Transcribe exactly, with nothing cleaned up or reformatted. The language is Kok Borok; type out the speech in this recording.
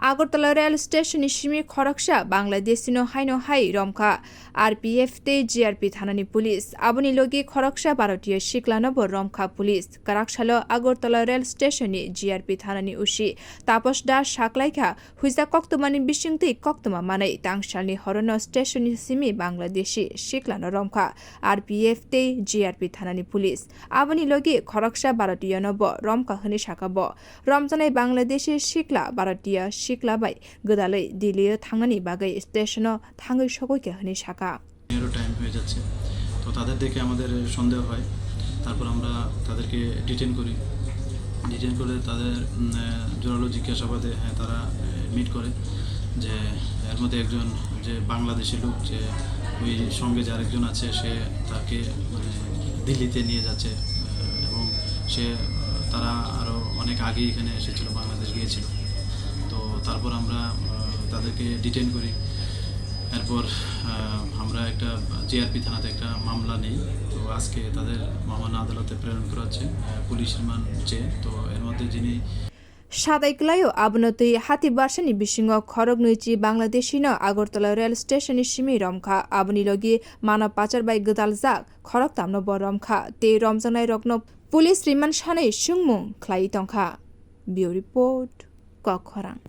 Agartala rail station ni simi khoroksa Bangladeshi no haino hai romkha R P F tei G R P thanani police. Aboni logi khoroksa Bharatiya siklano bo romkha police. Kwraksalo Agartala rail station ni G R P thanani O C Taposh Das saklaikha, huijak koktwmani bisingtwi koktwma manwi tangsalni horono station ni simi Bangladeshi siklano romkha R P F tei G R P thanani police. Aboni logi khoroksa Bharatiya no bo romkha hwnwi saka bo. Romjaknai Bangladeshi sikla Bharatiya sikla bai gwdalwi Delhi-o thangnani bagwi station-o thangwi sogwi kha hwnwi saka. পনেরো টাইম হয়ে যাচ্ছে। তো তাদের দেখে আমাদের সন্দেহ হয়। তারপর আমরা তাদেরকে ডিটেন করি। ডিটেন করে তাদের, উম, আহ, জোরালো জিজ্ঞাসাবাদে, হ্যাঁ, তারা, আহ, অ্যাডমিট করে যে এর মধ্যে একজন যে বাংলাদেশি লোক, যে ওই সঙ্গে যে আরেকজন আছে, সে তাকে, মানে, দিল্লিতে নিয়ে যাচ্ছে, আহ, এবং সে, আহ, তারা আরও অনেক আগে এখানে এসেছিল, বাংলাদেশ গিয়েছিল। তো তারপর আমরা, আহ, তাদেরকে ডিটেন করি। এরপর, আহ, আমরা একটা জিআরপি থানাতে একটা মামলা নিই। তো আজকে তাদের মহামান্য আদালতে প্রেরণ করা হচ্ছে, আহ, পুলিশ রিমান্ড চেয়ে। তো এর মধ্যে যিনি Sadai kwlaio, abono twi hati barsani bisingo khoroknwi chi Bangladeshi no Agartala rail station ni simi romkha. Aboni logi mano pachar bai gwdaljak khoroktamno bo romkha tei romjaknai rokno police rimand sanwi swngmung khlaiwi tongkha. Bureau Report, Kokkhorang.